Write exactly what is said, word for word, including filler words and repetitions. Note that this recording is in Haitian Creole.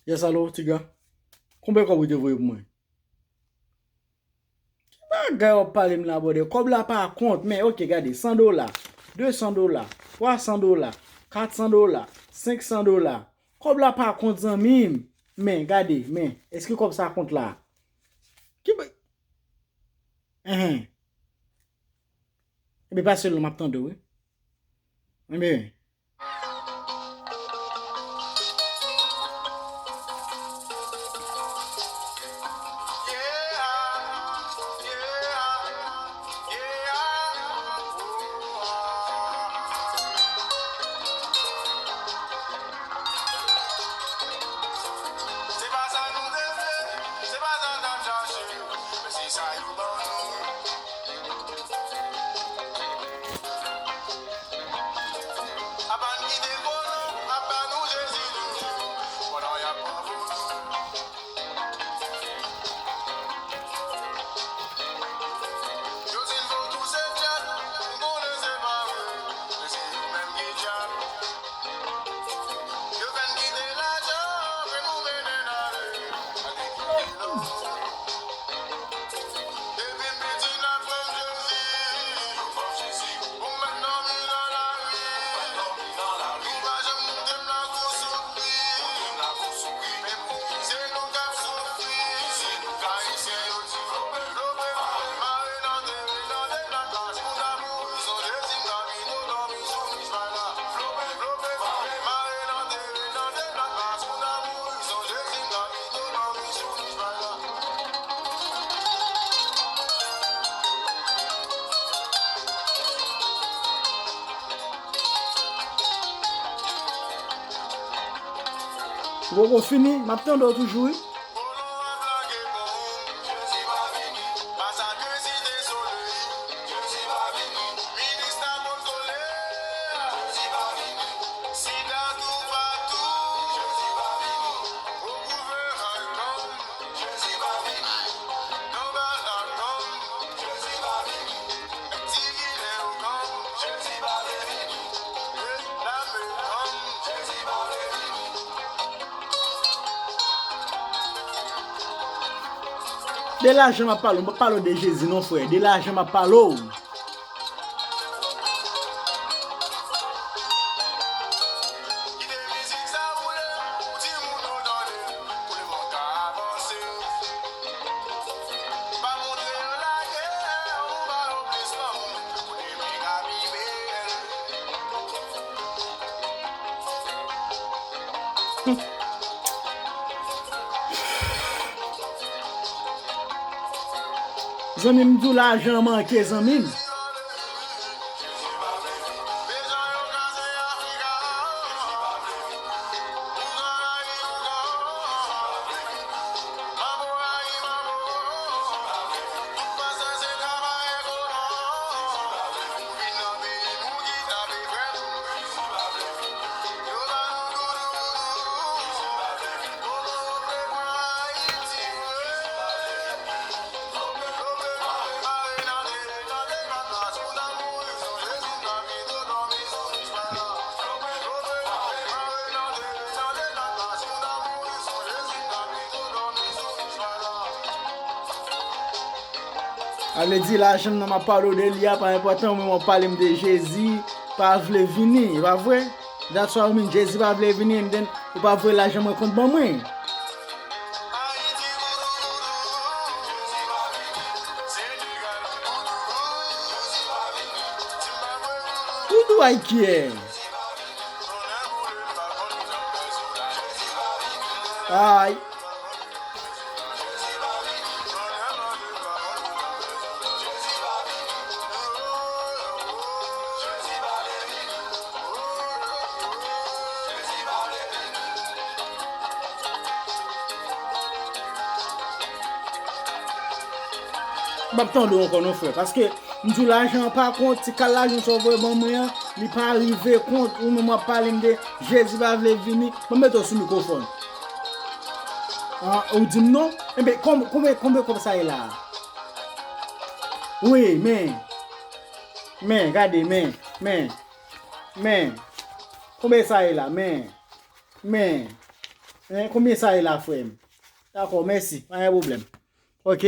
Yes, alo, Tiga. Konbyen kòb ou te voye pou mwen? Ki bagay w ap pale m la, brother? Kòb la pa kont, men, ok, gade, san dola, de san dola, twa san dola, kat san dola, senk san dola. Kòb la pa kont, zanmi m. Men, gade, men, èske kòb sa kont la? Ki ba-, enhen. Ebyen, pase l non, m ap tande w, wi. Ebyen. Se pa sa nou te vle, se pa sa n t ap chache, men se sa yo ban nou. Apa n kite kolon ap ba nou Jezi toujou, pandan y ap pran vodou. Yo di n vodou se djab, m konnen se pa vre, men se yo menm ki djab. Yo fè n kite lajan, fè nou mennen n ale. Gade ki kilò. Depi m piti n ap ban m Jezi. Ban m Jezi. Pou m mèt dòmi nan lari. Nou pa janm moute m lakou sou pri. Men pou ki se nou k ap soufri. Ayisyen yo di vlope vlope, mare nan teren nan de nan klas pou n ap mouri. San Jezi m ka pito dòmi sou nich pala. Vlope vlope, mare nan teren nan de nan klas pou n ap mouri. San Jezi m ka pito dòmi sou nich pala. Ou poko fini, m ap tande w toujou, wi. Kolon ap lage ponm, Jezi pa vini. Masakre Site Solèy, Jezi pa vini. Minis Napòl Solèy, Jezi pa vini. Sida toupatou, Jezi pa vini. Gwo gouvènè kanm, Jezi pa vini. Anba lakanm, Jezi pa vini. Nèg ti vilè yo kanm, Jezi pa vle vini. Lame kanm, Jezi pa vle vini. De lajan m ap pale w, m p ap pale w de Jezi non, frè. De lajan m ap pale w. Kite mizik sa woule pou timoun yo tande, pou lemonn ka avanse. Pa montre yo lagè, annou ba yo plis lanmou, pou demen ka pi bèl. Zanmi m, di w lajan manke, zanmi m. A vle di lajan nan m ap pale w de li a pa enpòtan, men w ap pale m de Jezi pa vle vini, e pa vre? That's what I mean, Jezi pa vle vini, and then ou pa voye lajan mwen kont ban mwen. Ou do I care? Ay. M p ap tande w ankò non, frè, paske m di w lajan an pa kont, ti kal lajan sa w voye ban mwen an, li pa rive kont, ou menm w ap pale m de Jezi pa vle vini, ban m mete w sou mikwofòn. Ah, ou di m non? Enben, konb-, konbyen, konbyen kòb sa ye la a? Wi, men, men, gade, men, men, men, konbyen sa ye la, men? Men, Hein, konbyen sa ye la, frè m? Dakò, mèsi. Pa gen pwoblèm. Ok.